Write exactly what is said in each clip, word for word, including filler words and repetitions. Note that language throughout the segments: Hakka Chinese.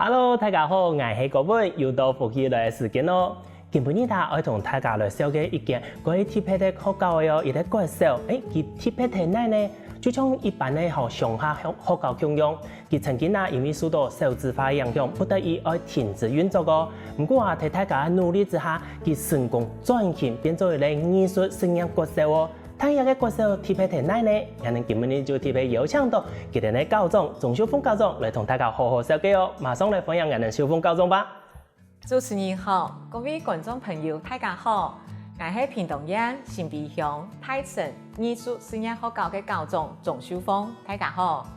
Hello，大家好，𠊎係國文，又到福氣來个時間咯。今晡日啊，愛同大家來紹介一間關於特別个學校个哦，一個國小。誒，佢特別在哪呢？就像一般个吼鄉下學校共樣，佢曾經啊因為受到少子化影響，不得已愛停止運作哦。毋過啊，在大家个努力之下，佢成功轉型變做一個藝術實驗國小哦。 但這個國小特別在哪呢？𠊎等今晡日就特別邀請到佢等个校長鍾秀鳳校長來同大家好好紹介哦。馬上來歡迎𠊎等秀鳳校長吧。主持人好，各位觀眾朋友，大家好，𠊎係屏東縣新埤鄉大成藝術實驗學校个校長鍾秀鳳，大家好。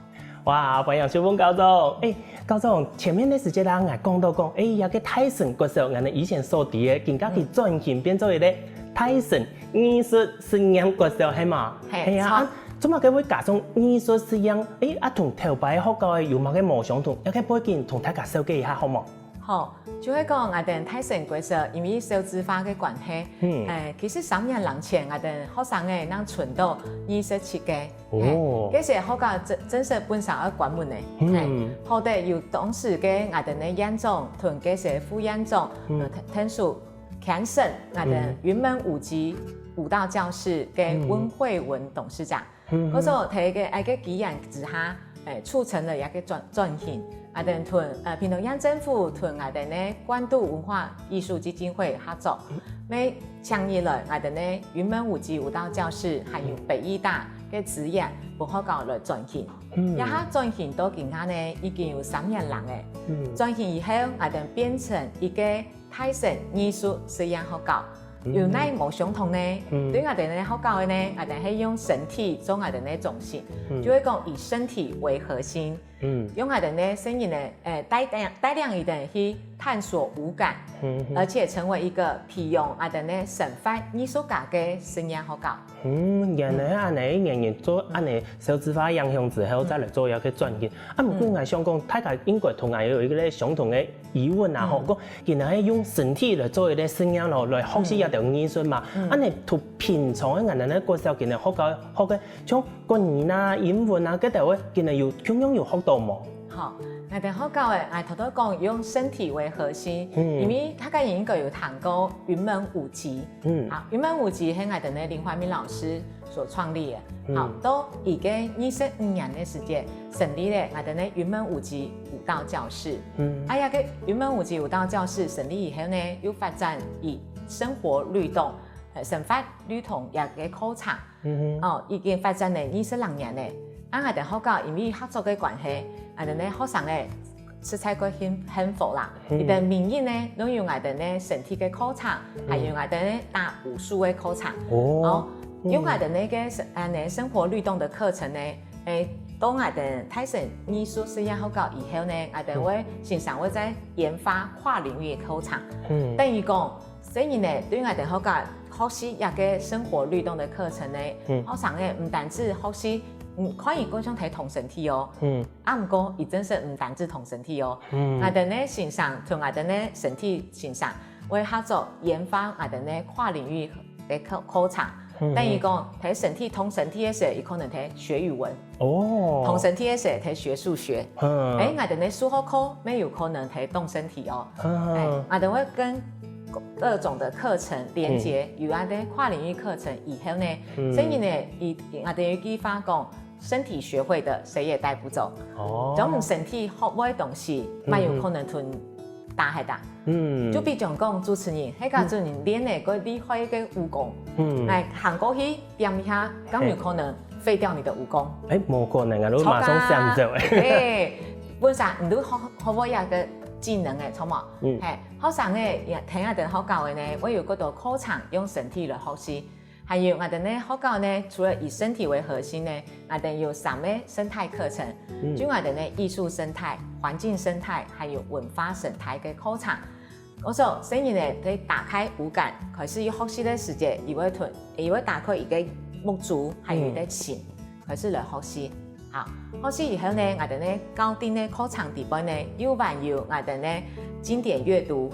哇，歡迎秀鳳校長。誒，校長，前面个時節啦，𠊎講到講，誒，這個大成國小，𠊎等以前所知个，今下佢轉型變做一個大成藝術實驗國小，係嘛？係，係啊，著。啊，做麼个會加上藝術實驗？誒，啊，同頭擺个學校个有麼个無相同？這個背景同大家紹介一下好無？ 好，就係講𠊎等大成國小因為少子化个關係，嗯。誒，其實三年零前𠊎等學生仔正伸到藝術設計。哦。誒，該時學校正，正式本身愛關門个。嗯。誒，好得有當時个𠊎等个院長同該時副院長，嗯。呃，𢯭，𢯭手牽成𠊎等，嗯。雲門舞集舞蹈教室个溫慧文董事長。 嗯哼。故所在該，該個機緣之下，誒，促成了這個轉，轉型。𠊎等同，呃，屏東縣政府同𠊎等个關渡文化藝術基金會合作，嗯。每請入來𠊎等个雲門舞集舞蹈教室，還有北藝大个資源，分學校來轉型。嗯。這下轉型到今下呢，已經有三年零了。嗯。轉型以後，𠊎等變成一個 大成藝術實驗學校。嗯。有哪無相同呢？嗯。對𠊎等个學校个呢，𠊎等係用身體做𠊎等个中心，嗯。就係講以身體為核心，嗯。用𠊎等个細人仔，誒，帶領，帶領佢等去探索五感，嗯哼。而且成為一個培養𠊎等个生活藝術家个實驗學校。 嗯，原來恁仔，一年年做恁仔，少子化影響之後，再來做一個轉型。啊，毋過𠊎想講，大家應該同𠊎有一個相同个疑問啊，吼，講，原來用身體來做一個實驗咯，來學習這條藝術嘛。恁仔同平常个𠊎等个國小，今日學校學个，像國語啊、英文啊，該兜个，今日有共樣有學到無？ 好，𠊎等學校誒，𠊎頭頭講用身體為核心，嗯。因為大家應該有聽過雲門舞集，嗯。啊，雲門舞集係𠊎等个林懷民老師所創立个，嗯。好，到一個二十五年个時間，成立了𠊎等个雲門舞集舞蹈教室。嗯。啊，這個雲門舞集舞蹈教室成立以後呢，又發展以生活律動，呃，生活律動這個課程。 嗯哼。哦，已經發展了二十零年了。啊，𠊎等學校因為合作个關係，𠊎等个學生仔實在个幸，幸福啦。嗯。佢等每日呢，都有𠊎等个身體个課程，還有𠊎等个打武術个課程。哦。哦，用𠊎等个生，恁仔生活律動个課程呢，誒，到𠊎等大成藝術實驗學校以後呢，𠊎等會，先生會再研發跨領域个課程。嗯。等於講， 細人仔對𠊎等學校學習這個生活律動个課程呢，嗯。學生仔毋單止學習，嗯，可以講像在動身體哦。嗯。啊，毋過佢真實毋單止動身體哦。嗯。𠊎等个先生同𠊎等个身體先生會合作研發𠊎等个跨領域个課，課程。嗯。等於講，在身體動身體个時，佢可能在學語文。 哦。動身體个時在學數學。嗯。誒，𠊎等个數學課乜有可能在動身體哦。嗯。誒，𠊎等會跟各種个課程連結，嗯。有恁仔跨領域課程以後呢，嗯。所以呢，佢，𠊎等有句話講，身體學會的，誰也帶不走。哦。當你身體學會个東西，嗯。乜有可能同打忒啊。 嗯。就比將講主持人，係假使你練了个厲害个武功，嗯。來行過去，點一下，敢有可能廢掉你的武功？誒，無可能啊，你馬上閃走誒。嘿，本身你都學，學會這個技能誒，著無？嗯。嘿，學生誒，也，聽𠊎等學校誒呢，會有幾多課程用身體來學習。 還有𠊎等个學校呢，除了以身體為核心呢，𠊎等有三個生態課程，嗯。就𠊎等个藝術生態、環境生態，還有文化生態个課程。故所細人仔在打開五感，開始有學習个時節，佢會同，佢會打開佢个目珠，還有佢个心，嗯。開始來學習。 好，學習以後呢，𠊎等呢校訂个課程底背呢，又還有𠊎等呢經典閱讀、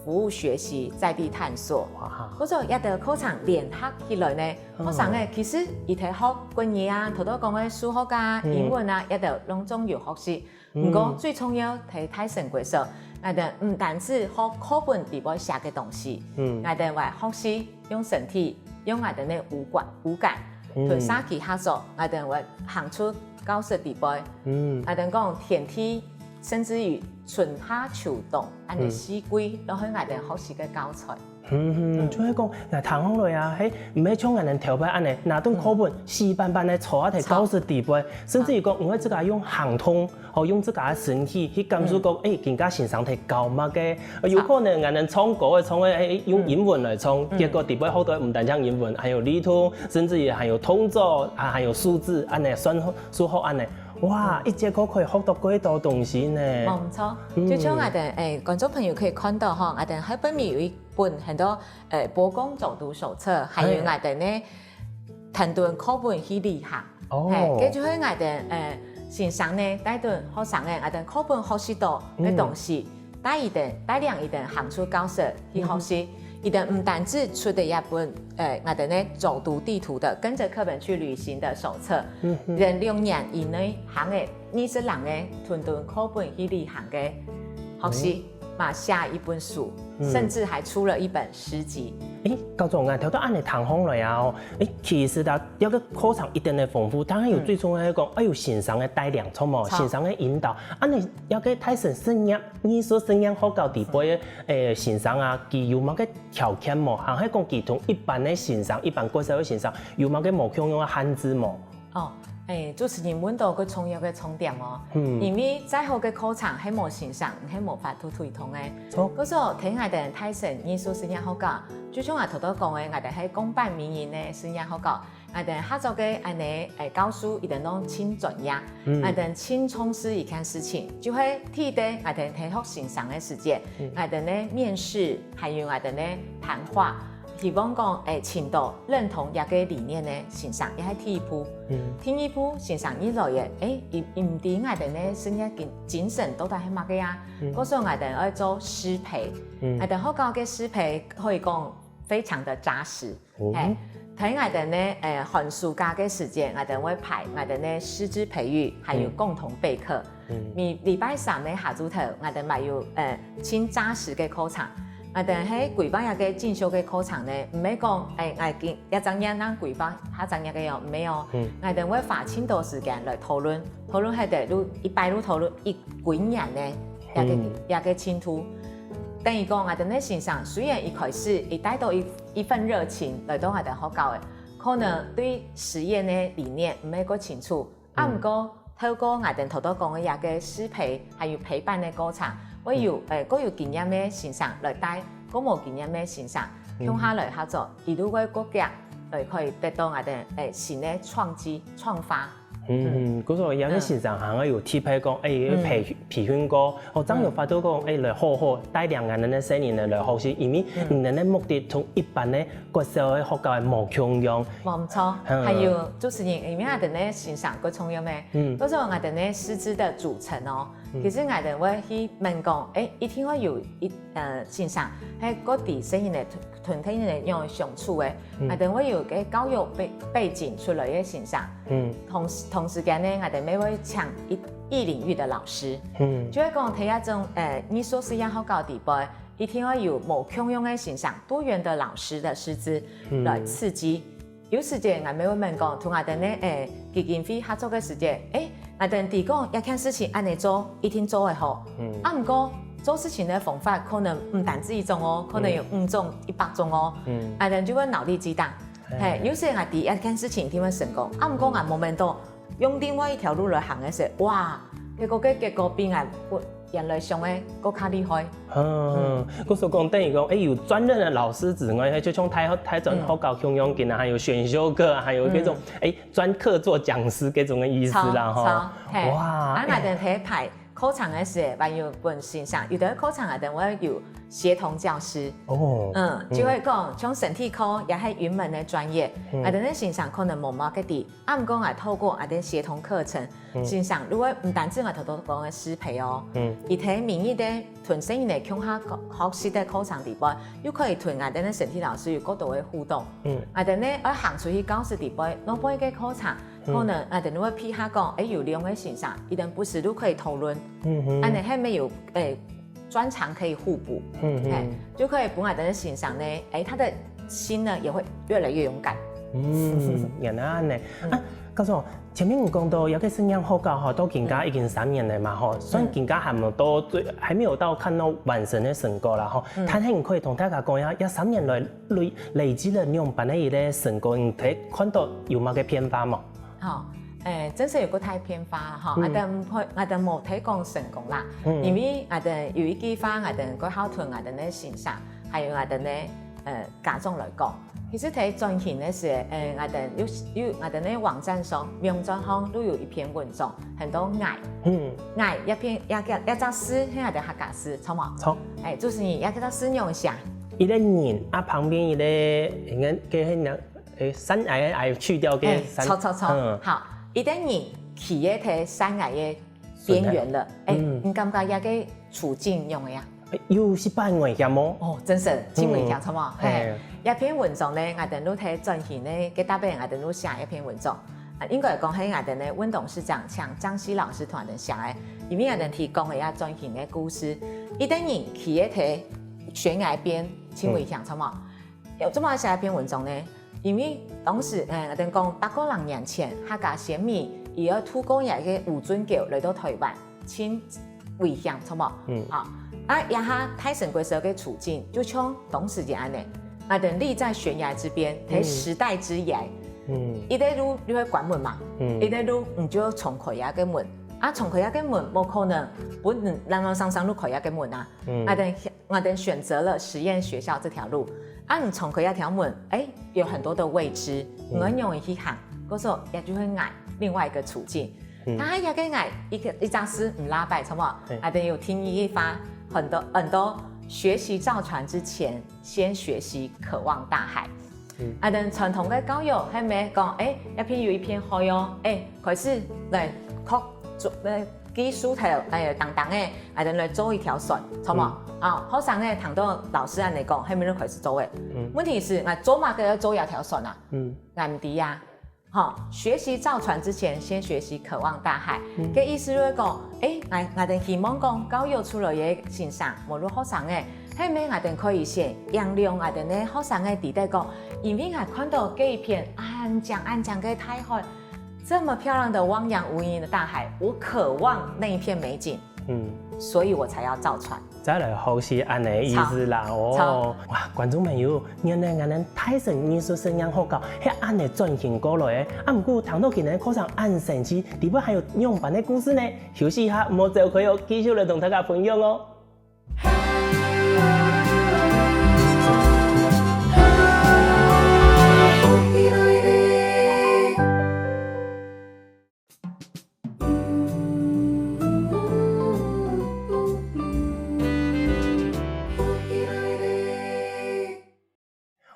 服務學習、在地探索。哇。故所這兜課程聯合起來呢，嗯。學生呢，其實佢兜學國語啊，頭頭講个數學啊、嗯。英文啊，這兜攏總有學習。嗯。毋過最重要，在大成國小，𠊎兜毋單止學課本裡背寫个東西，嗯。𠊎兜還學習用身體，用𠊎兜个五官，五感，嗯。同社區合作，𠊎兜會行出教室裡背，嗯。𠊎兜講天地，甚至於春夏秋冬，恁呢四季，嗯。都係𠊎兜學習个教材。 嗯，嗯，就係講，𠊎聽下來啊，嘿，毋係像𠊎兜頭擺恁呢，拿等課本死板板个坐啊在教室裡背，甚至於講，因為這個用行動，吼，用自家个身體去感受講，誒，今下先生在教麼个，呃，有可能𠊎兜唱歌个唱个，誒，用英文來唱，結果裡背學到毋單淨英文，還有律動，甚至於還有動作，啊，還有數字，恁呢算數學恁呢。哇，一節課可以學到幾多東西呢？無錯，就像𠊎兜，誒，觀眾朋友可以看到吼，𠊎兜後背面有一 本很多，呃，播講走讀手冊，還有𠊎兜呢，談論課本去旅行。哦。嘿，這就係𠊎兜，呃，先生呢，帶等學生呢，𠊎兜課本學習到个東西，帶佢兜，帶領佢兜行出教室去學習。佢兜毋單止出了一本，呃，𠊎兜呢走讀地圖的，跟著課本去旅行的手冊，嗯哼。佢兜六年以內行个 二十零个談論課本去旅行个學習，嘛寫一本書，甚至還出了一本詩集。誒，校長啊，頭到恁呢聽下來啊，哦，誒，其實啊，這個課程一定會豐富，當然有最重要个講，愛有先生个帶領，著無？先生个引導，恁呢這個大成實驗、藝術實驗學校裡背个，誒，先生啊，佢有麼个條件無？還係講佢同一般个先生、一般國小个先生有麼个無共樣个限制無？ 哦，誒，主持人問到个重要个重點哦，因為再好个課程係無先生，係無法度推動个。著。故所在𠊎兜大成藝術實驗學校，就像𠊎頭頭講个，𠊎兜係公辦民營个實驗學校，𠊎兜合作个恁呢，誒，教師佢兜攏盡專業，𠊎兜盡重視一件事情，就係記得𠊎兜在學先生个時節，𠊎兜呢面試，還有𠊎兜呢談話， 希望講，誒，尋到認同這個理念个先生，這係第一步。第二步，先生入來个，誒，佢，佢毋知𠊎兜个實驗精，精神到底係麼个啊？故所𠊎兜愛做師培，𠊎兜學校个師培可以講非常的扎實。嘿，在𠊎兜个，誒，寒暑假个時間，𠊎兜會排𠊎兜个師資培育，還有共同備課。 每禮拜三个下晝頭，𠊎兜嘛有，呃，盡扎實个課程。𠊎兜係規劃這個進修个課程呢，毋係講，誒，𠊎今這隻月正規劃，下隻月个哦，毋係哦。𠊎兜會花盡多時間來討論，討論係得就一擺就討論一幾年呢，這個，這個進度。等於講，𠊎兜个先生雖然一開始佢帶到一，一份熱情來到𠊎兜學校个，可能對實驗个理念毋係過清楚， 啊，毋過，透過𠊎兜頭頭講个這個師培，還有陪伴个過程，會有，誒，較有經驗个先生來帶較無經驗个先生，共下來合作，一路个過程，來可以得到𠊎兜，誒，新个創機、創發。嗯，故所這個先生還愛有特別講，誒，有培，培訓過，哦，正有法度講，誒，來好好帶領𠊎兜个細人仔來學習，因為𠊎兜个目的同一般个 國小个學校个無共樣。無錯，還有主持人，因為𠊎兜个先生較重要咩？嗯，都係𠊎兜个師資个組成哦。其實𠊎兜會去問講，誒，一定會有一，呃，先生，係各地細人仔同，同細人仔樣相處个，𠊎兜會有個教育背，背景出來个先生。嗯，同時，同時間呢，𠊎兜也會請一，異領域个老師。嗯，就係講，在這種，呃，藝術實驗學校裡背， 一定愛有無共樣个先生、多元个老師个師資來刺激。有時節，𠊎兜會問講，同𠊎兜个，誒，基金會合作个時節，誒，𠊎兜知講這件事情恁呢做，一定做會好。啊，毋過做事情个方法可能毋單止一種哦，可能有五種、一百種哦。𠊎兜就會腦力激盪。嘿，有時𠊎知這件事情一定會成功，啊，毋過𠊎無問到 用另外一條路來行个時，哇，結果个結果比𠊎，𠊎原來想个更加厲害。嗯，故所講，等於講，誒，有專任个老師之外，就像大，大專學校共樣个，還有選修課，還有這種，誒，專課做講師這種个意思啦，吼。著，著，嘿。哇，啊，𠊎兜係排課程个時，還有分先生，有个課程啊，等會有協同教師，哦，嗯，就會講像身體科也係雲門个專業，嗯，啊，等个先生可能無麼个知，啊，毋過啊，透過啊等協同課程，嗯，先生如果毋單止啊頭頭講个師培哦，嗯，佢在每日个同細人仔共下學習个課程裡背，又可以同啊等个身體老師有較多个互動，嗯，啊等个愛行出去教室裡背，外背个課程。 可能啊，等會譬下講，誒，有兩个先生，佢等不時都可以討論，嗯哼，恁呢係無有誒專長可以互補，嗯哼，誒，就可以分𠊎等个先生呢，誒，他的心呢也會越來越勇敢。嗯，原來恁呢。啊，教授，前面你講到，這個生養學校吼，到今下已經三年了嘛吼，雖然今下還沒有到最，還沒有到看到完成的成果啦吼，但係你可以同大家講一下，這三年來累累積了兩班的一個成果，你可以看到有麼个變化無？ 吼，誒，真係有个大變化吼，嗯，𠊎等毋會，𠊎等無提講成功啦，嗯，因為𠊎等有一句話，𠊎等過好同𠊎等个先生，還有𠊎等个呃家長來講，其實在轉型个時，誒，𠊎等有有𠊎等个網站上，網站上都有一篇文章，很多𠊎，嗯，𠊎一篇一一一隻字，係𠊎等客家字，著無？著。誒，主持人，一隻字仰般寫？一個人啊，旁邊一個，應該該係 誒，山崖，崖去掉个山，誒，著著著，嗯，好，一個人企在該山崖个邊緣了，誒，嗯，你感覺這個處境仰般啊？誒，有一半危險哦。哦，真係，真危險，嗯，著無？嘿，嘿，這篇文章呢，𠊎等都在轉型呢，該搭配𠊎等都寫一篇文章。啊，應該講係𠊎等个溫董事長請張希老師同𠊎等寫个，因為𠊎等提供个這轉型个故事，一個人企在該懸崖邊，真危險，嗯，著無？ 有做麼个寫一篇文章呢？因為當時，呃，𠊎等講百過零年前，客家先民佢愛渡過這個烏脣溝來到臺灣，真危險，著無？嗯。啊，啊，這下大城歸社个處境，就像當時一樣呢，𠊎等立在懸崖之邊，在時代之崖，嗯，一個路就會關門嘛，嗯，一個路你就衝開這個門，啊，衝開這個門，無可能，本人朗朗上上就開這個門啊，嗯，𠊎等 𠊎等選擇了實驗學校這條路。啊，你衝開這條門，誒，有很多的未知，嗯，你愛仰般去行，故所也就會𠊎另外一個處境。嗯，但係這個𠊎一個一隻字毋拉擺，著無？嘿，𠊎等有聽一句話，很多很多，學習造船之前，先學習可望大海。 嗯，啊，等傳統个教育，係毋係講，誒，這片有一片海哦，誒，開始來學做，來鋸樹頭，來等等誒，啊，等來做一條船，著無？嗯，啊，學生誒，聽到老師恁呢講，係毋係就開始做誒？嗯，問題係，𠊎做麼个愛做這條船啊？嗯，𠊎毋知啊。吼，學習造船之前，先學習可望大海。嗯，該意思就係講，誒，𠊎𠊎等希望講，教育出來个先生，無論學生誒， 係毋係𠊎等可以先引領𠊎等个學生个知得講，因為𠊎看到該一片恁靚恁靚个大海，這麼漂亮的汪洋無垠的大海，我渴望那一片美景，嗯，所以我才要造船。再來學習恁呢意思啦，著，哦，著。哇，觀眾朋友，原來𠊎等大城藝術實驗學校係恁呢轉型過來个，啊，毋過聽到今日課程恁神奇，裡背還有仰般个故事呢？休息一下，毋好走開哦，繼續來同大家分享哦。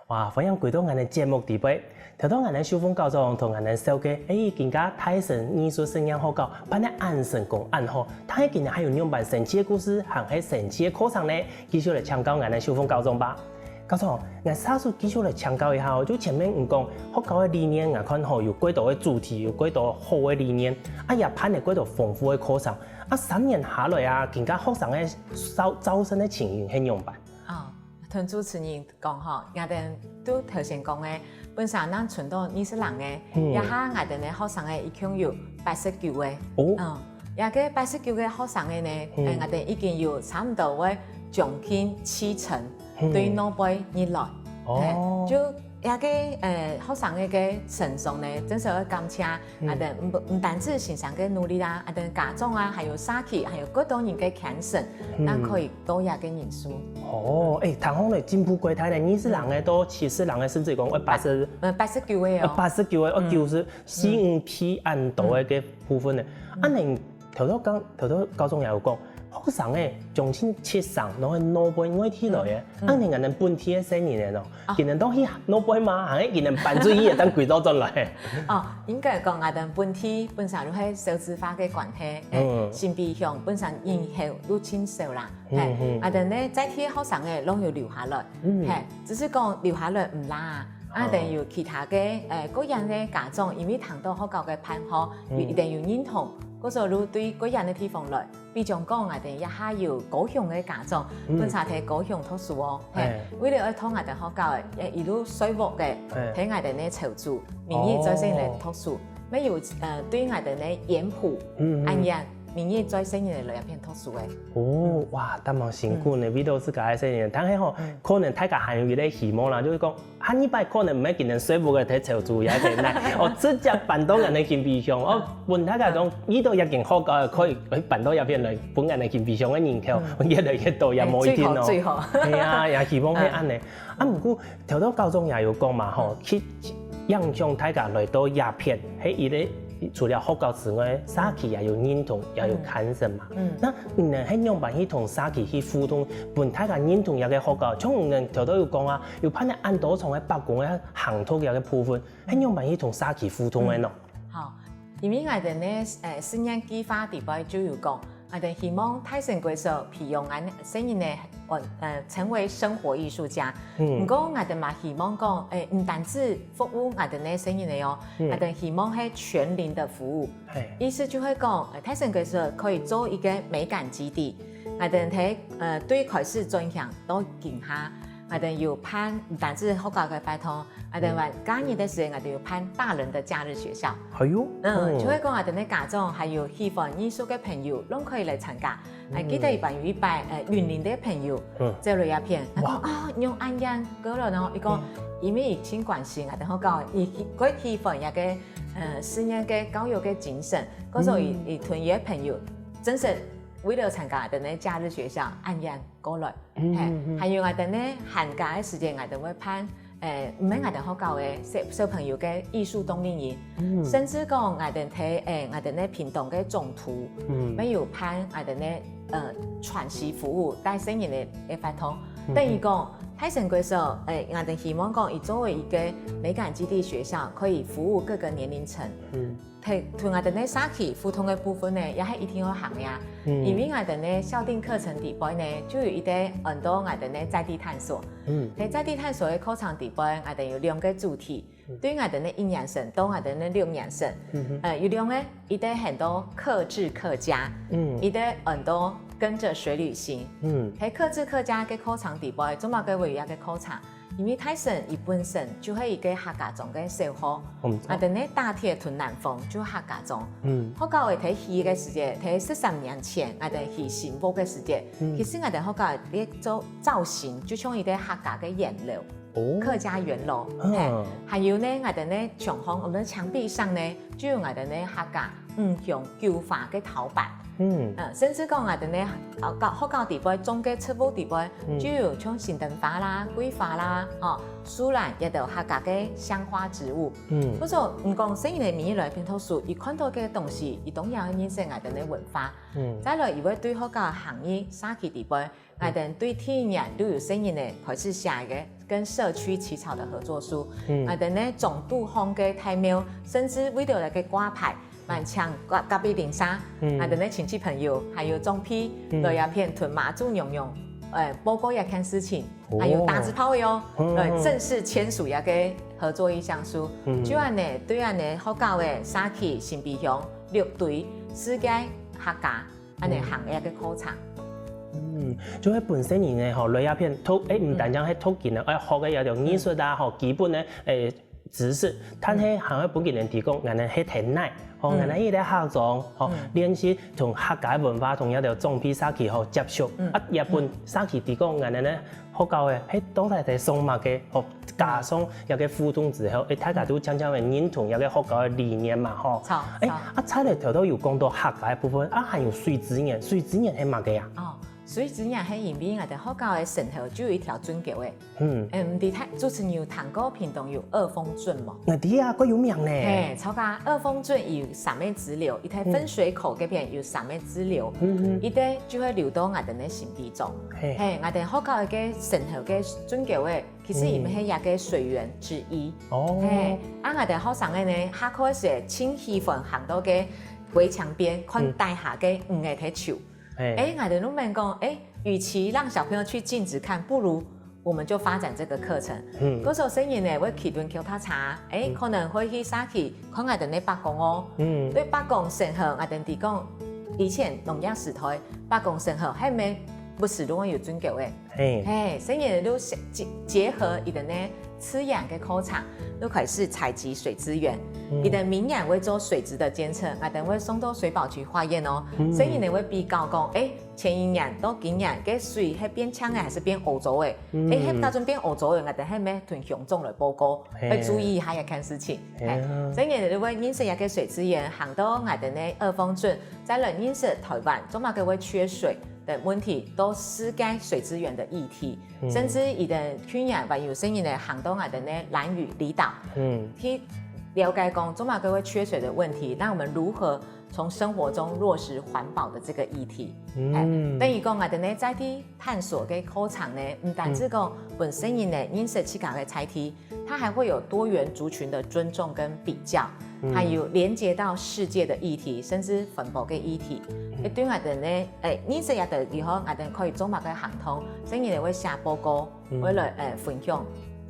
哇，歡迎回到𠊎等節目裡背。頭到𠊎等秀鳳校長同𠊎等紹介，誒，今下大城藝術實驗學校辦得恁成功恁好，但係今日還有仰般神奇个故事，還係神奇个課程呢？繼續來請教𠊎等秀鳳校長吧。校長，𠊎續手繼續來請教一下哦，就前面你講學校个理念，𠊎看吼有幾多个主題，有幾多好个理念，啊也辦了幾多豐富个課程，啊三年下來啊，今下學生个招招生个情形係仰般？哦，同主持人 講吼，𠊎等都頭先講个，本身正賰到二十零个，嗯，這下𠊎等个學生个一共有八十九个。哦，嗯，這个八十九个學生个呢，嗯，誒，𠊎等已經有差毋多會將近七成，嗯，對外背入來。哦，嘿，就這个誒學生个个成長呢，真係愛感謝 啊等毋毋單止先生个努力啦，啊等家長啊，還有社區，還有各多人个牽成，嗯，正可以多這个人數。哦，誒，聽講咧進步過大咧，二十零个到七十零个，甚至講會八十，呃，八十九个哦。呃，八十九个，哦，嗯，九十，四五倍恁多个个部分咧。嗯。啊，恁頭頭講，頭頭校長也有講，學生仔將近七成攏係外背外地來个，恁樣𠊎等本地个細人仔哦，佢等都去外背嘛，還係佢等搬出去个，等歸倒轉來。哦，應該講𠊎等本地本身就係少子化个關係，嗯，新埤鄉本身人口就盡少啦，係，𠊎等呢在地个學生仔攏有留下來，係，只是講留下來毋罅啊，啊等有其他个誒各樣个家長，因為聽到學校个辦學，有一定有認同，故所就對各樣个地方來。 比將講𠊎等這下有高雄个家長，分儕在高雄讀書哦，係，為了愛同𠊎等學校个一路說服个，在𠊎等个潮州，明日再生來讀書，乜有呃對𠊎等个鹽埔，恁樣，明日再生人來這片讀書个。哦，哇，當忙辛苦呢，為了自家个生人，但係吼，可能大家還有一個希望啦，就係講 下二擺可能毋係今年稅務个在潮州也係難，哦，直接搬到𠊎等新埤鄉，哦，分大家講，遇到一間學校可以，可以搬到這片來，分𠊎等新埤鄉个人口越來越多，也無一定哦。最好，最好。係啊，也希望係恁樣。啊，毋過頭頭校長也有講嘛，吼，去影響大家來到這片，係一個除了學校之外，社區也有認同，也有看成嘛。嗯，那你呢，係仰般去同社區去互動，分大家認同這個學校？像你呢頭頭有講啊， 有辦了恁多場个百工个行動个部分，係仰般去同社區互動个呢？好，因為𠊎等呢，誒，四年計畫底背就有講，𠊎等希望大城國小培養𠊎等細人仔，呃，成為生活藝術家。毋過𠊎等嘛希望講，誒，毋單止服務𠊎等个細人仔哦，𠊎等希望係全齡的服務。意思就係講，呃，大城國小可以做一個美感基地，𠊎等在，呃，對開始轉型到今下， 𠊎兜有辦，毋單止學校个活動，𠊎兜還假日个時節，𠊎兜有辦大人的假日學校。還有，嗯，就係講𠊎兜个家長還有喜歡藝術个朋友，攏可以來參加。還記得有一擺，呃，雲林个朋友，嗯，走來這片，佢講啊，仰恁遠過來呢？佢講，因為疫情關係，𠊎兜學校，佢，佢喜歡這個，呃，四年个教育个精神，故所以，佢同佢个朋友，真實為了參加𠊎兜个假日學校，恁遠過來。 係，還有𠊎兜呢，寒假个時節，𠊎兜會辦，誒，毋係𠊎兜學校个小，小朋友个藝術冬令營，甚至講𠊎兜在，誒，𠊎兜个屏東个總圖，乜有辦𠊎兜个，呃，喘息服務，帶細人个，个活動。等於講，大城國小，誒，𠊎兜希望講，佢作為一個美感基地學校，可以服務各個年齡層。 同，同𠊎兜个社區互動个部分呢，也係一定愛行个啊。因為𠊎兜个校訂課程底背呢，就有一個安到𠊎兜个在地探索。在在地探索个課程底背，𠊎兜有兩個主題，對𠊎兜个一年生到𠊎兜个六年生，呃，有兩個，一個喊到客製客家，一個安到跟著水旅行。在客製客家个課程底背，做麼个會有這個課程？ 因為大城佢本身就係一個客家庄个小學，𠊎兜个大鐵同南豐就客家庄。學校个在起个時節，在十三年前，𠊎兜起新屋个時節，其實𠊎兜學校个做造型就像一個客家个圓樓，客家圓樓，係，還有呢，𠊎兜个牆項，𠊎兜个牆壁上呢，就有𠊎兜个客家五香九花个陶板。 嗯，甚至講𠊎兜个，呃，學校底背種个植物底背，就有像新燈花啦、桂花啦，哦，樹蘭，這兜客家个香花植物。嗯，故所，毋講細人仔每日來這片讀書，佢看到个東西，佢當然會認識𠊎兜个文化。嗯，再來，佢會對學校行入社區底背，𠊎兜對第一年就有細人仔開始寫一個跟社區起草的合作書。𠊎兜呢，總督項个大廟，甚至為了來个掛牌， 還請隔，隔壁鄰舍，𠊎兜个親戚朋友，還有長輩，來這片同媽祖娘娘，呃，報告這件事情，還有打紙炮个哦，來正式簽署這個合作意向書。就恁仔，對恁仔學校个社區新埤鄉六堆世界客家，恁仔行个一個課程。嗯，就係本身人呢，吼，來這片讀，誒，毋單淨係讀經呢，愛學个這種藝術啊，吼，基本个，誒， 知識，但係還會分佢等提供，𠊎兜係在哪，吼，𠊎兜係在客庄，吼，練習同客家文化同這兜長輩社區吼接觸，啊，也分社區提供𠊎兜呢學校个係到底在上麼个，吼，加上這個互動之後，誒，大家都漸漸个認同這個學校个理念嘛，吼。著，誒，著。啊，再來頭頭有講到客家个部分，啊，還有水資源，水資源係麼个啊？哦，水之岩係因為𠊎兜學校个脣頭就有一條圳溝仔。嗯。嗯，毋知大，主持人有聽過屏東有二峰圳無？𠊎知啊，蓋有名呢。嘿，著啊，二峰圳有三个支流，佢在分水口該片有三个支流，嗯哼。佢兜就會流到𠊎兜个新埤庄。嘿。嘿，𠊎兜學校个脣頭个圳溝仔，其實佢兜係這个水源之一。哦。嘿，啊，𠊎兜學生个呢，下課時盡喜歡行到該圍牆邊，看底下个魚仔在泅。 嘿。欸，𠊎兜就問講，欸，與其讓小朋友去鏡子看，不如我們就發展這個課程。嗯。故所細人仔會騎輪橋踏車，欸，嗯。可能會去社區看𠊎兜个伯公哦。嗯。對伯公脣頭，𠊎兜知講，以前農業時代，伯公脣頭係毋係不時都會有圳溝仔。嘿。嘿，細人仔就結，結合佢兜个 自然个課程，就開始採集水資源。嗯。佢兜明年會做水質个監測，𠊎兜會送到水保局化驗哦。嗯。所以呢，會比較講，欸，前一年到今年，該水係變淨个還係變烏糟个？嗯。欸，係打算變烏糟个，𠊎兜係毋係同鄉長來報告，嘿。會注意一下這件事情。嘿啊。嘿，所以呢，就會認識這个水資源，行到𠊎兜个二峰圳，再來認識台灣，做麼个會缺水个問題，都是該水資源个議題。 嗯。甚至佢兜去年還有細人仔行到𠊎兜个蘭嶼離島，嗯。去了解講做麼个會缺水的問題，那我們如何從生活中落實環保的這個議題。嗯。欸，等於講𠊎兜个在地探索个過程呢，毋單止講分細人仔認識自家个在地， 它還會有多元族群的尊重跟比較，嗯。還有連接到世界的議題，甚至環保个議題。嗯。欸，對𠊎兜呢，欸，認識這兜以後，𠊎兜可以做麼个行動，所以你會寫報告，嗯。會來，欸，分享，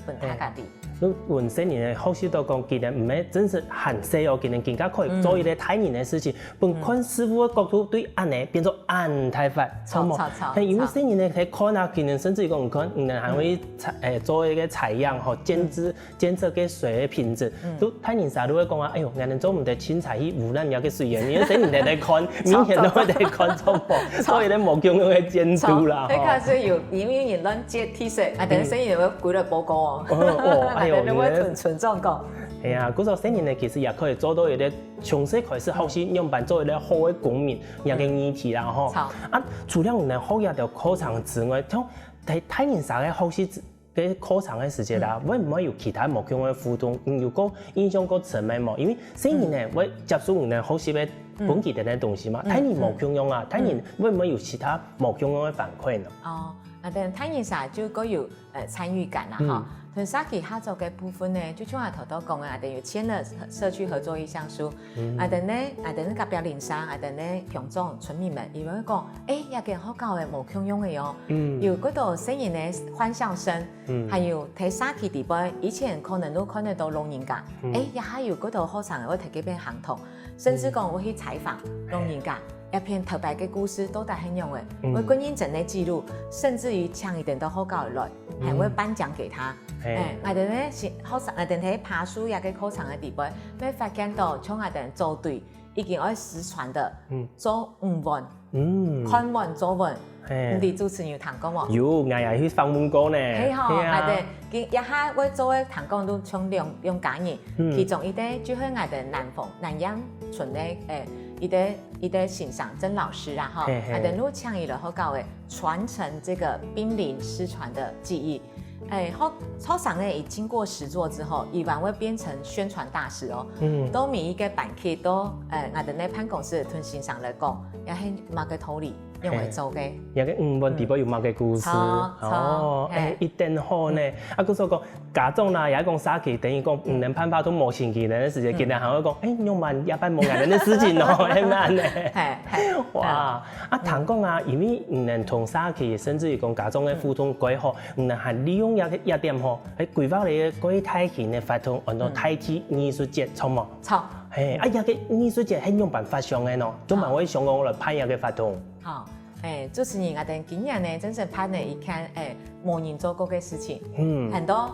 分大家知。嘿。你分細人仔學習到講，今日毋係真係還細哦，今日更加可以做一個大人个事情，嗯。分看事物个角度對恁呢變做恁大發，嗯。著無？著，著，著，嘿，因為細人仔在看啊，今日甚至於講，你看，你還會採，欸，做一個採樣吼，監測 監測个水个品質，嗯。都大人儕都會講啊，哎喲，𠊎兜做毋得清採去污染這个水源，因為細人仔在看，明顯都會在看，著無？著。所以咧無共樣个監督啦，著，吼。該開始有，因為人亂接地水，啊，等於細人會歸來報告哦。哦，哦，哎喲，你會存，存狀況。哎呀，故所細人仔其實也可以做到一個從細開始學習仰般做一個好个公民，這个議題啦，吼。著。啊，除了你兜學這條課程之外，像大，大人儕个學習之 个課程个時節啦，嗯。會毋會有其他無共个互動？嗯，有過印象過深个無？因為細人仔，嗯。會接受你个學習个，嗯。本佢个東西嘛，嗯，大人無共樣啊，嗯。大人會毋會有其他無共樣个反饋呢？哦，啊，等大人儕就較有，呃，參與感啦，嗯。吼。同社區合作个部分呢，就像𠊎頭頭講个，啊，等於簽了社區合作意向書， 嗯。啊，等呢，啊，等呢隔壁鄰舍，啊，等呢鄉長、村民們，佢兜會講，欸，這間學校个無共樣个哦。嗯。有幾多細人仔歡笑聲，嗯。還有在社區裡背，以前可能都看得到老人家，嗯。欸，這下有幾多學生會在該片行動，甚至講會去採訪老人家，嗯。這片頭擺个故事到底係仰仔，嗯。會更認真个記錄，甚至於請佢等到學校來，嗯。還會頒獎給他。嘿。欸，𠊎等呢，是學生，𠊎等在爬樹這个課程个裡背，會發現到像𠊎等做對 已經愛失傳个，嗯。做五碗，嗯。看碗做碗，嘿。毋知主持人有聽過無？有，𠊎也去訪問過呢。係吼，係啊。𠊎等，佢這下會做个聽講都像兩，兩家人，嗯。其中一個就係𠊎等南豐，南洋村个，欸，一個，一個先生，曾老師啊，吼，嘿，嘿。𠊎等都請佢來學校个，傳承這個瀕臨失傳个技藝。 欸，學，學生呢，佢經過實作之後，佢還會變成宣傳大使哦。嗯。到每一個班級，到，呃，𠊎等个辦公室同先生來講，這係麼个道理，仰會做个。嘿，這个五碗底背有麼个故事？嗯。著，著，哦，欸，嘿。一定好呢。嗯。啊，故所講，家長啦，也講社區，等於講，嗯。毋能辦法都無情緒个時節，嗯。今日還會講，欸，仰般這擺無𠊎等个事情哦，係毋係呢？嘿，嘿。哇，嗯。啊，聽講啊，因為毋能同社區，甚至於講家長个互動蓋好， 嗯，還利用這个，這點吼，欸，規劃了一個蓋大型个活動，安到大地藝術節，著無？著。嘿，啊，這个藝術節係仰般發想个呢？仰般會想講來辦這个活動？好，欸，主持人，𠊎等今年呢，正式辦了一件，欸，無人做過个事情。嗯。喊到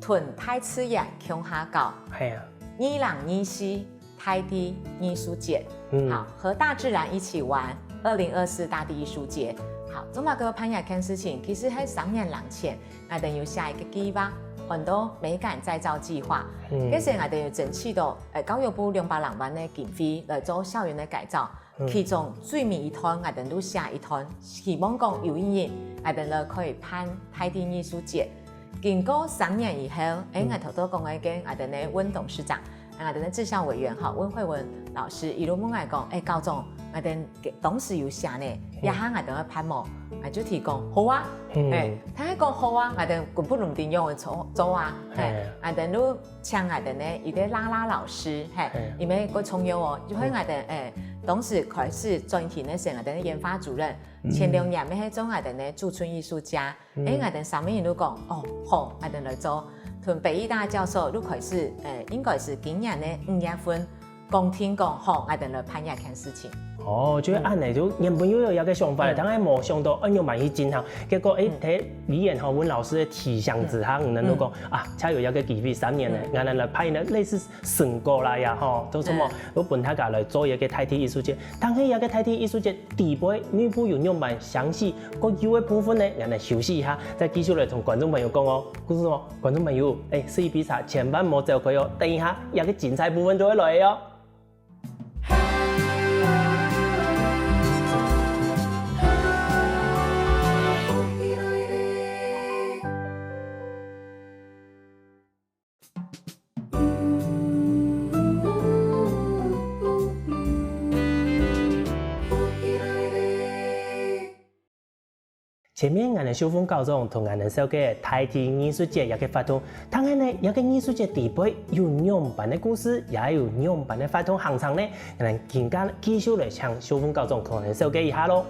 同大自然共下搞。係啊。二零二四 大地藝術節。嗯。好，和大自然一起玩，二零二四大地藝術節。好，做麼个辦這件事情，其實係三年零前，𠊎等有寫一個計畫，安到美感再造計畫。嗯。該時𠊎等有爭取到，呃，教育部兩百零萬个經費來做校園个改造。其中最尾一段，𠊎兜就寫一段，希望講有一日，𠊎兜來可以辦大地藝術節。經過三年以後，誒，𠊎頭頭講个，𠊎兜个溫董事長，𠊎兜个製校委員哈，溫慧文老師，佢就問𠊎講：「誒，校長，𠊎兜當時有寫呢，這下𠊎兜愛辦無？」𠊎就提講：「好啊。」誒，佢講：「好啊，𠊎兜根本毋知仰般做做啊。」誒，𠊎兜就請𠊎兜个一個拉拉老師，嘿，因為較重要哦，就係𠊎兜，誒，當時開始轉型个時，𠊎兜个研發主任，前兩年乜係做𠊎兜个駐村藝術家，誒，𠊎兜三個人就講：「哦，好，𠊎兜來做。」同北藝大教授就開始，誒，應該係今年个五月份，講定講：「好，𠊎兜來辦這件事情。」哦，就係恁樣，就原本又有一個想法了，但係無想到，哎，又蠻去進行，結果，誒，在李遠豪溫老師个提醒之下，𠊎兜就講：「啊，才有一個機會，三年呢，𠊎兜來辦一個類似成果啦呀，吼，都什麼，都分大家來做一個大地藝術節。」但係這個大地藝術節底背內部有仰般詳細，各有个部分呢，𠊎兜休息一下，再繼續來同觀眾朋友講哦。故事哦，觀眾朋友，誒，四一杯茶千萬莫走開哦，等一下，這個精彩部分就會來哦。 前面𠊎兜秀鳳校長同𠊎兜紹介大地藝術節這個活動，當然呢，這個藝術節底背有仰般个故事，也有仰般个活動行程呢，𠊎兜今下繼續來請秀鳳校長同𠊎兜紹介一下咯。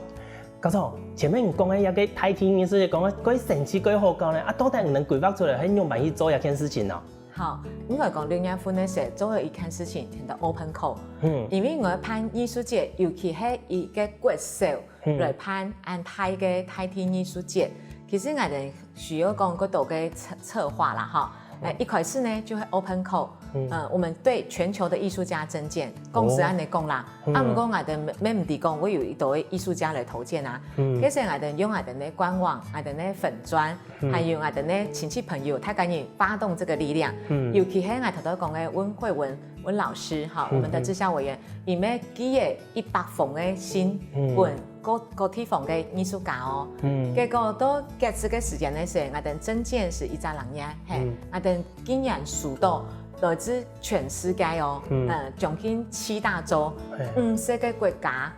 校長，前面你講个這個大地藝術節講个蓋神奇、蓋好搞呢，啊，到底你兜規劃出來係仰般去做這件事情呢？ 好，應該講六月份个時做了一件事情，叫做open call。嗯，因為𠊎辦藝術節，尤其係一個國小來辦恁大个大地藝術節，其實𠊎兜需要講較多个策策劃啦，哈。誒，一開始呢就係open call，嗯，我們對全球的藝術家徵件，公司恁樣講啦，啊，毋過𠊎兜乜毋知講會有幾多个藝術家來投件啊。其實𠊎兜用𠊎兜个官網、𠊎兜个粉專， 還有𠊎兜个親戚朋友，大家人發動這個力量。尤其係𠊎頭頭講个溫慧文溫老師哈，我們的製校委員，佢乜寄了一百封个信，分各各地方个藝術家哦。結果到截止个時間个時，𠊎兜徵件係一隻人呀，嘿，𠊎兜竟然收到來自全世界哦，嗯，將近七大洲，五十個國家，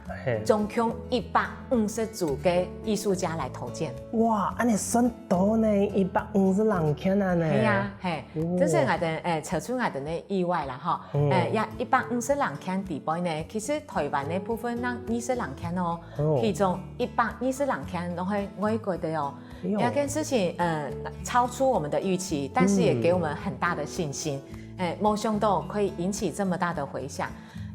總共一百五十組个藝術家來投件。哇，恁樣算多呢，一百五十人件啊呢。係啊，嘿，這係𠊎兜，誒，超出𠊎兜个意外啦，吼。誒，這一百五十人件底背呢，其實台灣个部分有二十人件哦，其中一百二十人件都係外國个哦。 這件事情，呃，超出我們的預期，但是也給我們很大的信心。誒，無想到可以引起這麼大的迴響。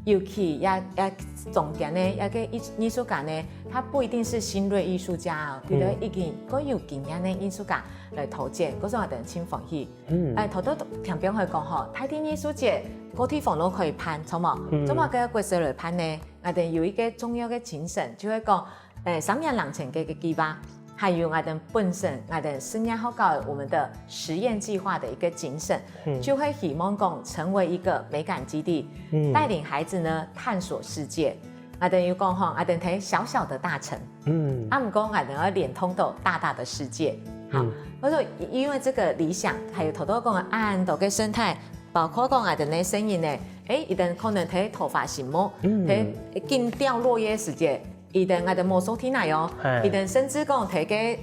尤其這這中間呢，這個藝藝術家呢，他不一定是新銳藝術家哦，佢兜已經蓋有經驗个藝術家來投件，故所𠊎兜盡歡喜。誒，頭頭聽朋友講吼，大地藝術節各地方都可以辦，著無？做麼个國小來辦呢？𠊎兜有一個重要个精神，就係講， 誒，三年零前个个計畫，還有𠊎兜本身，𠊎兜實驗學校我們的實驗計畫的一個精神，就係希望講成為一個美感基地，帶領孩子呢探索世界。𠊎兜有講吼，𠊎兜在小小的大城，啊，毋過𠊎兜愛連通到大大的世界。好，故所因為這個理想，還有頭頭講个恁多个生態，包括講𠊎兜个聲音呢，誒，佢兜可能在桃花心木，在緊掉落葉時節， 佢兜𠊎兜無收起來哦，佢兜甚至講在該，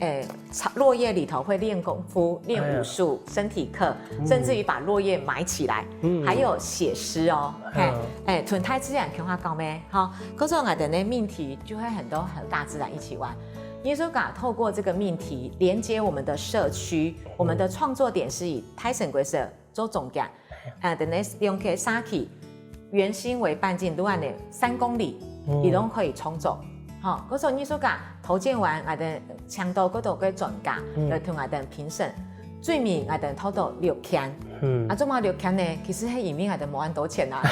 誒，落葉裡頭會練功夫、練武術、身體課，甚至於把落葉埋起來，還有寫詩哦，嘿，誒，同大自然共下搞咩，吼，故所𠊎兜个命題就會很多和大自然一起玩。藝術家透過這個命題連接我們的社區，我們的創作點是以大城國小 做中間，啊，等於兩個社區，圓心為半徑，就恁樣三公里，佢都可以創作。吼，故所藝術家投件完，𠊎兜請到較多个專家來同𠊎兜評審，最尾𠊎兜投到六間，嗯。啊，做麼个錄屐呢？其實係因為𠊎兜無恁多錢啊。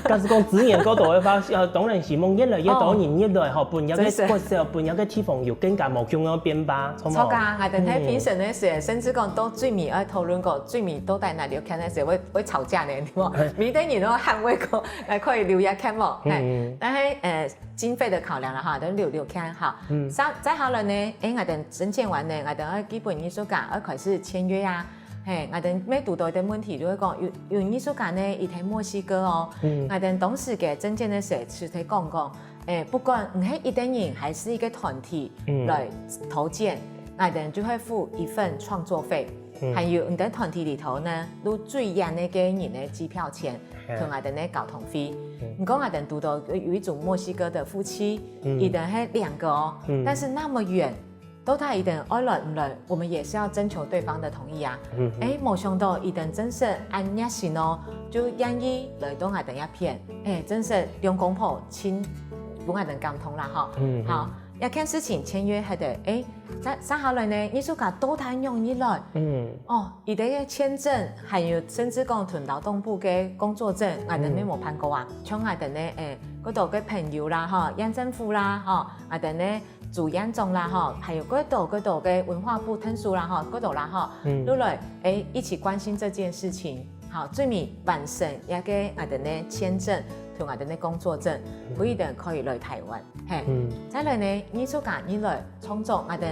假使講資源過多个話，呃，當然希望越來越多人入來吼，分這个國小，分這个地方有更加無共樣个變化，著無？著啊，𠊎兜在評審个時，甚至講到最尾愛討論過，最尾到底哪錄屐个時會，會吵架呢，對無？每個人都捍衛過，來可以留一屐無？嘿，但係，呃，經費的考量啦哈，都留，留屐哈。再，再下來呢，誒，𠊎兜徵件完呢，𠊎兜愛基本藝術家愛開始簽約啊。 嘿，𠊎兜乜堵著一個問題，就係講有，有藝術家呢，佢在墨西哥哦。𠊎兜當時个徵件个時，就在講講，誒，不管你係一個人還係一個團體來投件，𠊎兜就會付一份創作費，還有你在團體裡頭呢，入最遠个人个機票錢，同𠊎兜个交通費。你講𠊎兜堵著有一組墨西哥的夫妻，佢兜係兩個哦，但是那麼遠， 到底佢兜愛來毋來，我們也是要徵求對方的同意啊。誒，無想到佢兜真實恁熱心哦，就願意來到𠊎兜這片，誒，真實兩公婆盡分𠊎兜感動啦吼。好，這件事情簽約忒个，誒，再，再下來呢，藝術家到底仰般來？哦，佢兜个簽證，還有甚至講同勞動部个工作證，𠊎兜乜無辦過啊。像𠊎兜呢，誒，過多个朋友啦吼，縣政府啦吼，𠊎兜呢 朱縣長啦吼，還有過多過多个文化部同事啦吼，過多啦吼，就來，誒，一起關心這件事情。好，最尾完成這个𠊎兜个簽證同𠊎兜个工作證，分佢兜可以來臺灣。嘿，再來呢，藝術家你來創作，𠊎兜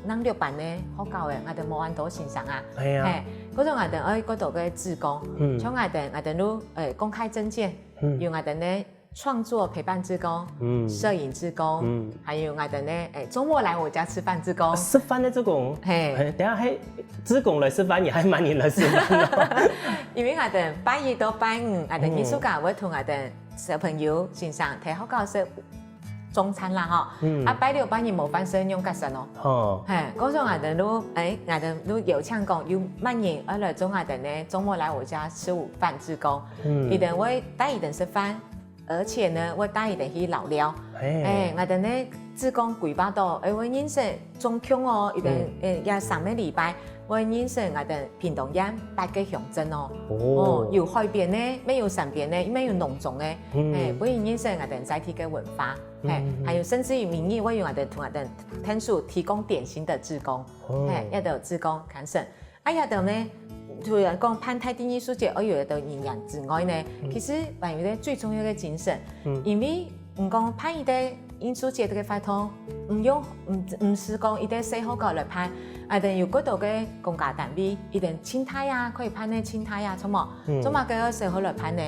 能力班呢，學校个，𠊎兜無恁多先生啊。係啊。嘿，過多𠊎兜愛過多个志工，像𠊎兜，𠊎兜就，誒，公開徵件，有𠊎兜呢 創作陪伴志工、攝影志工，還有𠊎兜呢，誒，週末來我家吃飯志工。食飯个志工，嘿，等下係志工來食飯，也還蠻多人來食飯哦。因為𠊎兜拜一到拜五，𠊎兜藝術家會同𠊎兜小朋友、先生在學校食中餐啦吼。啊，拜六、拜日無飯食，仰結煞哦。哦，嘿，故所𠊎兜就，誒，𠊎兜就邀請講，有麼人愛來做𠊎兜呢週末來我家吃午飯志工，佢兜會帶佢兜食飯， 而且呢，會帶佢兜去遶尞。誒，𠊎兜呢，志工規劃到，誒，會認識總共哦，佢兜，誒，這三個禮拜，會認識𠊎兜屏東縣八個鄉鎮哦。哦，有海邊个，乜有山邊个，乜有農庄个，誒，分佢認識𠊎兜在地个文化，誒，還有甚至於每日會有𠊎兜同𠊎兜天數提供點心个志工，誒，這兜志工看成 啊，這兜呢，除了講辦在地藝術節愛有一個人員之外呢，其實還有一個最重要个精神，因為你講辦一個藝術節个活動，毋用，毋，毋係講一個細學校來辦，啊，等有幾多个公家單位，一定盡大啊，可以辦个盡大啊，著無？做麼个愛細學來辦呢？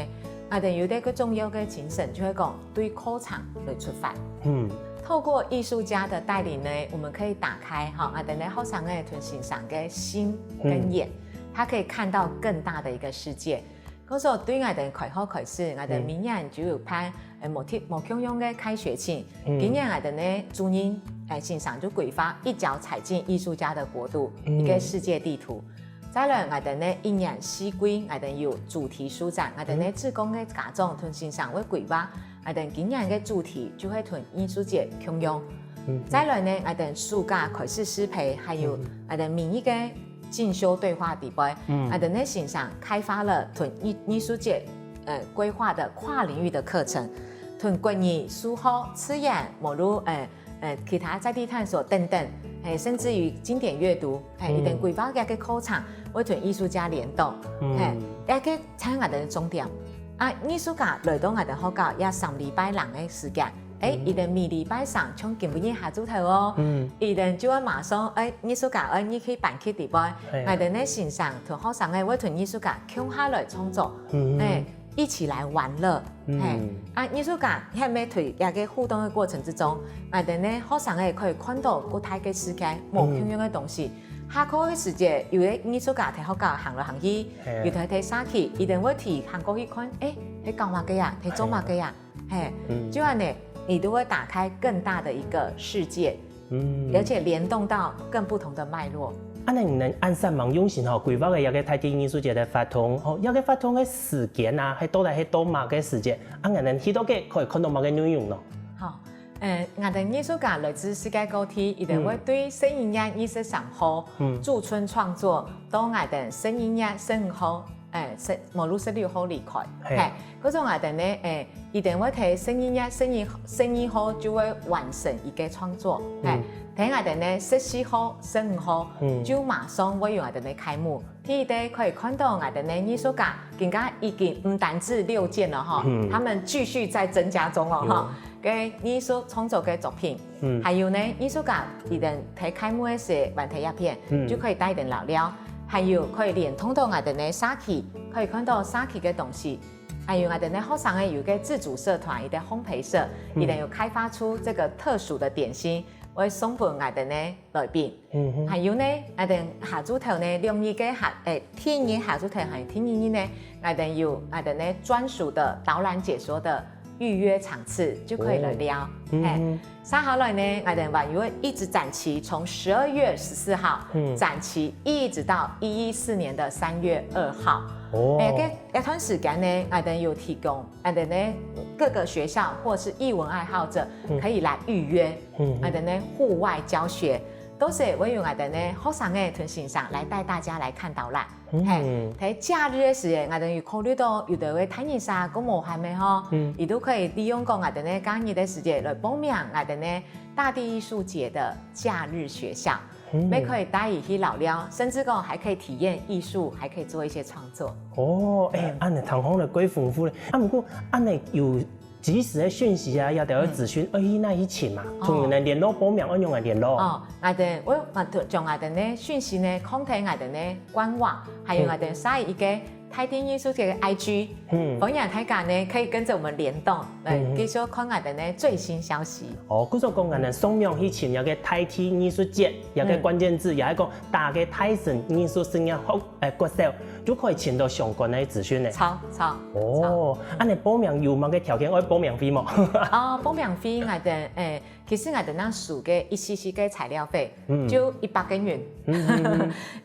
啊，等有一個最重要个精神，就係講對課程來出發。嗯，透過藝術家的帶領呢，我們可以打開哈，啊，等个學生个同先生个心跟眼，他可以看到更大的一個世界。故所對𠊎兜開學開始，𠊎兜明年就有辦，呃，無特，無共樣个開學慶。今年𠊎兜呢，主任，呃，先生就規劃一腳踩進藝術家的國度，一個世界地圖。再來，𠊎兜呢，一年四季，𠊎兜有主題書展，𠊎兜呢，志工个家長同先生會規劃，𠊎兜今年个主題就會同藝術節共樣。再來呢，𠊎兜暑假開始師培，還有𠊎兜每一個 進修對話底背，嗯，啊，𠊎兜呢先生開發了同藝，藝術節，呃，規劃的跨領域的課程，同國語、數學、自然、網路，呃，呃，其他在地探索等等，嘿，甚至於經典閱讀，嘿，一等規劃个課程，會同藝術家聯動，嘿，這個才𠊎兜个重點。啊，藝術家來到𠊎兜學校，也三禮拜零个時間， 誒，佢兜每禮拜三像今晡日下晝頭哦，佢兜就會馬上，誒，藝術家愛入去班級底背，𠊎兜呢先生同學生誒會同藝術家共下來創作，誒，一起來玩樂，誒，啊，藝術家係毋係在這個互動个過程之中，𠊎兜呢學生誒可以看到國大个世界，無共樣个東西。下課个時節，有个藝術家在學校行來行去，有个在社區，佢兜會提行過去看，誒，在搞麼个啊，在做麼个啊？ 嘿，就恁仔，你就會打開更大的一個世界，而且聯動到更不同的脈絡。恁仔你兜恁煞猛用心吼，規劃个這個大地藝術節个活動，吼，這個活動个時間啊，係到底係到麼个時節？啊，𠊎兜去到該可以看到麼个內容呢？好，呃，𠊎兜藝術家來自世界各地，佢兜會對十一月二十三號駐村創作，到𠊎兜十一月十五號，呃，十，無就十六號離開。係。係，該種𠊎兜呢，呃，佢兜會在十一月十二，十二號就會完成一個創作。係，在𠊎兜呢十四號、十五號就馬上會有𠊎兜呢開幕。 第一個可以看到𠊎兜呢藝術家，今下已經毋單止六件了哈，他們繼續在增加中哦哈。个藝術創作个作品，還有呢，藝術家佢兜在開幕个時，還在這片，就可以帶等尞尞，還有可以連通到𠊎兜呢社區，可以看到社區个東西，還有𠊎兜呢學生个有个自主社團，佢兜烘焙社，佢兜有開發出這個特殊的點心，會送分𠊎兜呢來賓。 還有呢，𠊎兜下晝頭呢，兩日个下，欸，第一日下晝頭還有第二日呢，𠊎兜有𠊎兜呢專屬的導覽解說的預約場次，就可以來尞。係，接下來呢，𠊎兜還有一直展期，從十二月十四號展期一直到一一四年的三月二號。哦，欸，這，這段時間呢，𠊎兜有提供𠊎兜呢各個學校或是藝文愛好者可以來預約。 𠊎兜呢戶外教學，都係會有𠊎兜呢學生仔同先生來帶大家來看導覽。係，在假日个時節，𠊎兜有考慮到有兜个大人儕較無閒个吼，佢兜可以利用講𠊎兜呢假日个時節來報名𠊎兜呢大地藝術節的假日學校，也可以帶佢去尞尞，甚至講還可以體驗藝術，還可以做一些創作。哦，欸，恁仔聽起來蓋豐富咧。啊，毋過恁仔有 即時个訊息啊，也兜个資訊，愛去哪去尋啊？同你兜聯絡報名愛仰般聯絡？哦，𠊎兜，𠊎，𠊎兜將𠊎兜呢訊息呢，放在𠊎兜呢官網，還有𠊎兜下一個大地藝術節个I G，歡迎大家呢可以跟著我們聯動，來繼續看𠊎兜呢最新消息。哦，故所講𠊎兜上網去尋這個大地藝術節，這個關鍵字，也係講打个大成藝術事業學，欸，國小，就可以尋到相關个資訊咧。著，著。 哦，恁仔報名有麼个條件愛報名費無？哦，報名費𠊎兜，欸，其實𠊎兜若收个一次性个材料費，就一百個銀。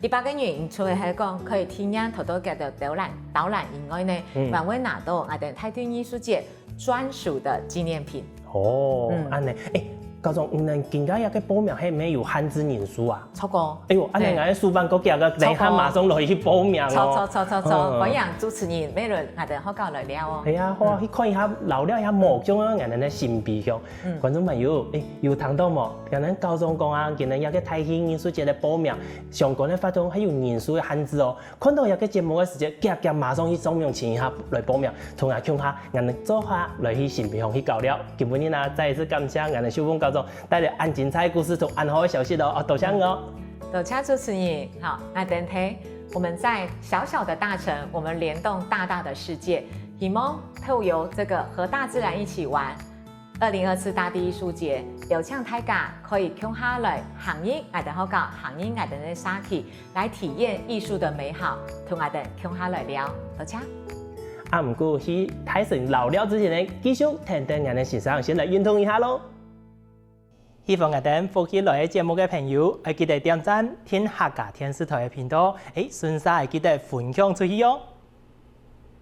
一百個銀除了係講可以體驗頭頭个導覽，導覽以外呢，還會拿到𠊎兜大地藝術節專屬的紀念品。 哦，恁仔，欸，校長，你兜今下這個報名係毋係有限制人數啊？著哦。哎喲，恁仔𠊎个書辦過遽个，等一下馬上落去報名哦。著著著著著，歡迎主持人美倫，𠊎兜好好來尞哦。係啊，好啊，去看一下，尞尞一下無共樣，𠊎兜个新皮箱。觀眾朋友，欸，有聽到無？𠊎兜校長講啊，今日這個大地藝術節个報名，相關个活動還有人數个限制哦。 看到這個節目个時節，遽遽馬上去上網尋一下來報名，同𠊎共下，𠊎兜做下來去新皮箱去尞尞。今晡日啊，再一次感謝𠊎兜秀鳳校長帶來恁精彩个故事同恁好个消息哦，哦，多謝你哦。多謝主持人，好，那等等，我們在小小的大城，我們聯動大大的世界，希望透由這個和大自然一起玩， 二零二四大地藝術節，邀請大家可以共下來行入𠊎兜學校，行入𠊎兜个社區，來體驗藝術的美好，同𠊎兜共下來尞。多謝。啊，毋過去大城尞尞之前呢，繼續跈等𠊎兜先生先來運動一下囉。喜歡𠊎兜福氣來个節目个朋友，愛記得點讚、訂客家電視台个頻道，欸，順續愛記得分享出去哦。